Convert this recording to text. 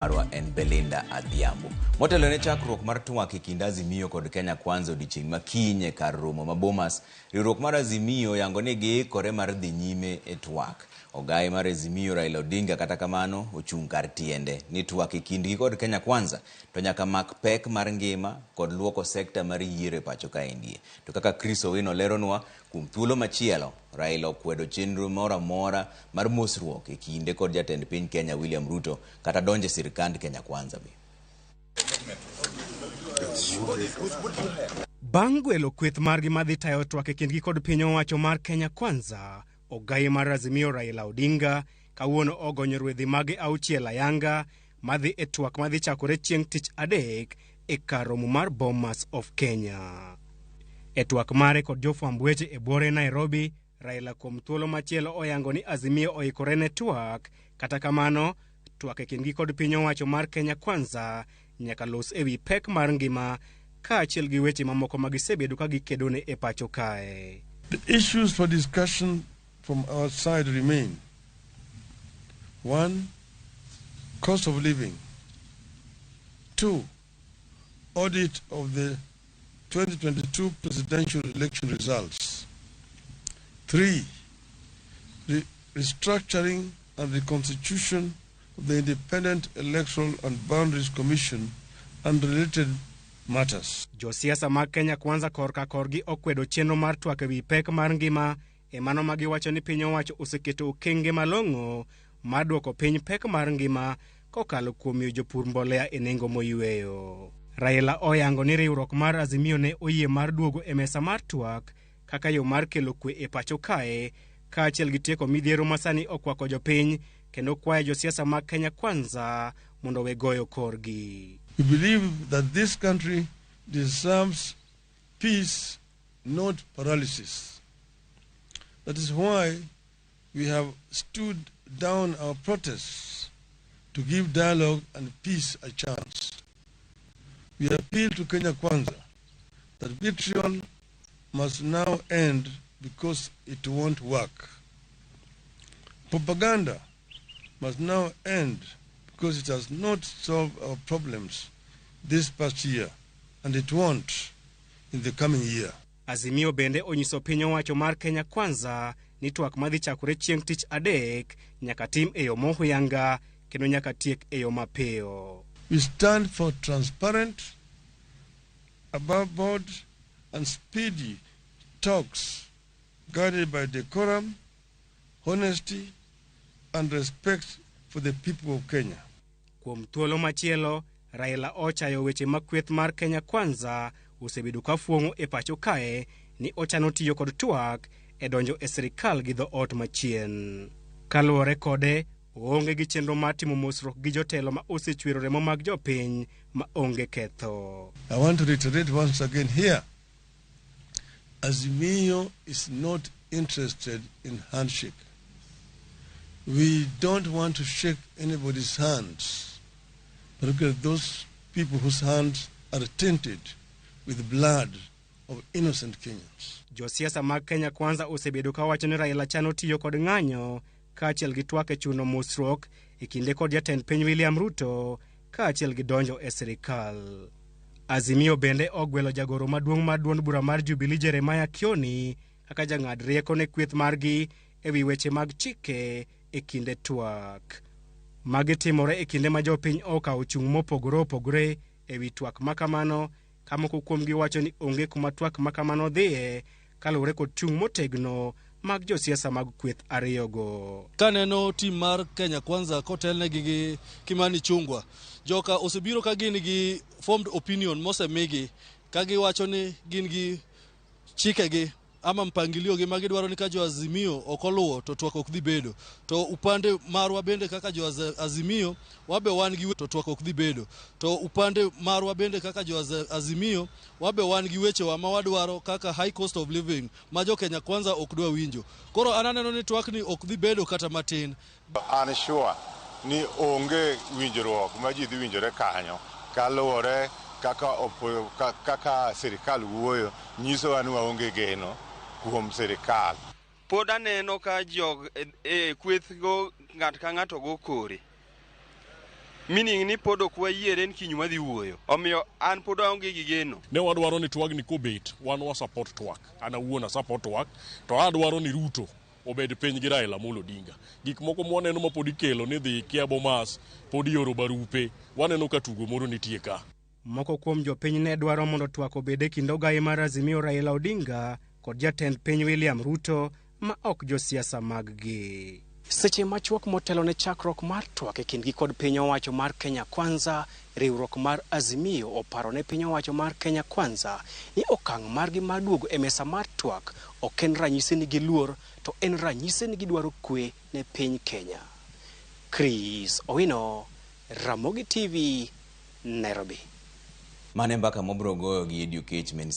Marwa en Belinda Adhiambo. Motelo ne chakruok mar twak e kind Azimio kod Kenya Kwanza odiochieng' ma kiny e kar romo ma Bomas, riwruok mar Azimio oyango ni giikore mar dhi nyime e twak. Ogaye mar Azimio Raila Odinga kata kamano ochung' kar tiende ni twak e kindgi kod Kenya Kwanza to nyaka mak pek mar ngima kod luoko sekta mar yiero e pacho kaendie. To kaka Chris Owino leronwa, kuom thuolo machielo, Raila okwedo chenro moro amora mar mosruok e kinde kod jatend piny Kenya William Ruto kata donjo e sirkand Kenya Kwanza be. Bang' gwelo kweth margi madhi tayo twak e kindgi kod piny owacho mar Kenya Kwanza, ogayi mar Azimio Raila Odinga kawuono ogonyo rwedhi mage auchiel ayanga madhi e twak madhi chakore chieng' tich adek e kar romo mar Bomas of Kenya. E twak mare kod jofwamb weche e buore Nairobi, Raila kuom thuolo machielo oyango ni Azimio oikore ne twak, kata kamano twak e kindgi kod piny owacho mar Kenya Kwanza nyaka los ewi pek mar ngima kaachiel gi weche mamoko ma gisebedo ka gikedone e pacho kae. The issues for discussion from our side remain. 1. Cost of living. 2. Audit of the 2022 presidential election results. 3. Restructuring and reconstitution of the Independent Electoral and Boundaries Commission and related matters. Josiasa mag Kenya Kwanza korka korgi okwedo chenro mar twak ewi pek mar ngima e mano ma giwacho ni piny owacho oseketo okenge malong'o mar duoko piny pek mar ngima kokalo kuom miyo jopur mbolea e nengo moyweyo. Raila oyango ni riwruok mar Azimio ne oyie mar duogo e mesa mar twak kaka yo mar kelo kwe e pacho kae kaachiel gi tieko midhiero ma sani okwako jopiny kendo kwayo josiasa mag Kenya Kwanza mondo we goyo korgi. We believe that this country deserves peace, not paralysis. That is why we have stood down our protests to give dialogue and peace a chance. We appeal to Kenya Kwanza that vitriol must now end because it won't work. Propaganda must now end because it has not solved our problems this past year, and it won't in the coming year. Azimio bende onyiso piny owacho mar Kenya Kwanza ni twak madhi chakore chieng' tich adek nyaka tim e yo mohuyanga kendo nyaka tiek e yo mapiyo. We stand for transparent, above board and speedy talks guided by decorum, honesty and respect for the people of Kenya. Kuom thuolo machielo, Raila ochayo weche ma kweth mar Kenya Kwanza osebedo ka fuong'o e pacho kae ni ochano tiyo kod twak e donjo e sirikal gi dhoot machien. Kaluwore kode, oonge gi chenro mar timo mosruok gi jotelo ma osechwero remo mag jopiny ma onge ketho. I want to reiterate once again here, Azimio is not interested in handshake. We don't want to shake anybody's hands, particularly those people whose hands are tainted with blood of innocent Kenyans. Josiasa mag Kenya Kwanza osebedo ka wacho ni Raila chano tiyo kod ng'anyo kaachiel gi twak e chuno mosruok e kinde kod jatend piny William Ruto kaachiel gi donjo e sirikal. Azimio bende ogwelo jagoro maduong' mar duond bura mar Jubilee Jeremiah Kioni kaka jang'ad rieko ne kweth margi ewi weche mag chike e kinde twak. Magi timore e kinde ma jopiny okawo chung' mopogore opogore ewi twak makamano ka moko kuomgi wacho ni onge kuma twak makamano dhiye kaluwore kod chung' motegno mag josiasa mag kweth ariyogo. Kaneno team mar Kenya Kwanza kotelnegi gi Kimani Ichung'wa, joka osebiro ka gin gi formed opinion mosemigi ka giwacho ni gin gi chikegi ama mpangilio gi ma gidwaro ni ka jo Azimio ok oluwo to twak ok dhi bedo. To upande marwa bende kaka jo Azimio wabe wan gi to twak ok dhi bedo. To upande marwa bende kaka jo Azimio wabe wan gi wechewa ma wadwaro kaka high cost of living ma jo Kenya Kwanza ok dwa winjo. Koro an aneno ni twak ni ok dhi bedo kata matin. An sure ni onge winjruok ma ji dhi winjore kanyo kaluwore kaka sirikal wuoyo nyisowa ni waonge geno kuom sirikal. Pod aneno ka jog e kweth go ng'ato ka ng'ato go kore. Meaning ni pod ok wayiere ni kiny wadhi wuoyo. Omiyo an pod aonge gi geno. Ne wadwaro ni twagni kobet, wan wa support twak. An awuon a support twak, to adwaro ni Ruto obed piny gi Raila Amolo Odinga. Gik moko mwaneno ma pod ikelo ni dhi kia Bomas, pod ioro barupe, waneno ka tugo moro nitie ka. Moko kuom jopiny ne dwaro mondo twak obed e kind ogai mar Azimio Raila Odinga kod jatend piny William Ruto ma ok josiasa maggi. Seche machuok motelo ne chakruok mar twak e kindgi kod piny owacho mar Kenya Kwanza, riwruok mar Azimio oparo ne piny owacho mar Kenya Kwanza ni okang' margi mar duogo e mesa mar twak ok en ranyisi ni giluor to en ranyisi ni gidwaro kwe ne piny Kenya. Chris Owino, Ramogi TV, Nairobi. Mane mbaka mobro goyo gi Eddie Oketch min.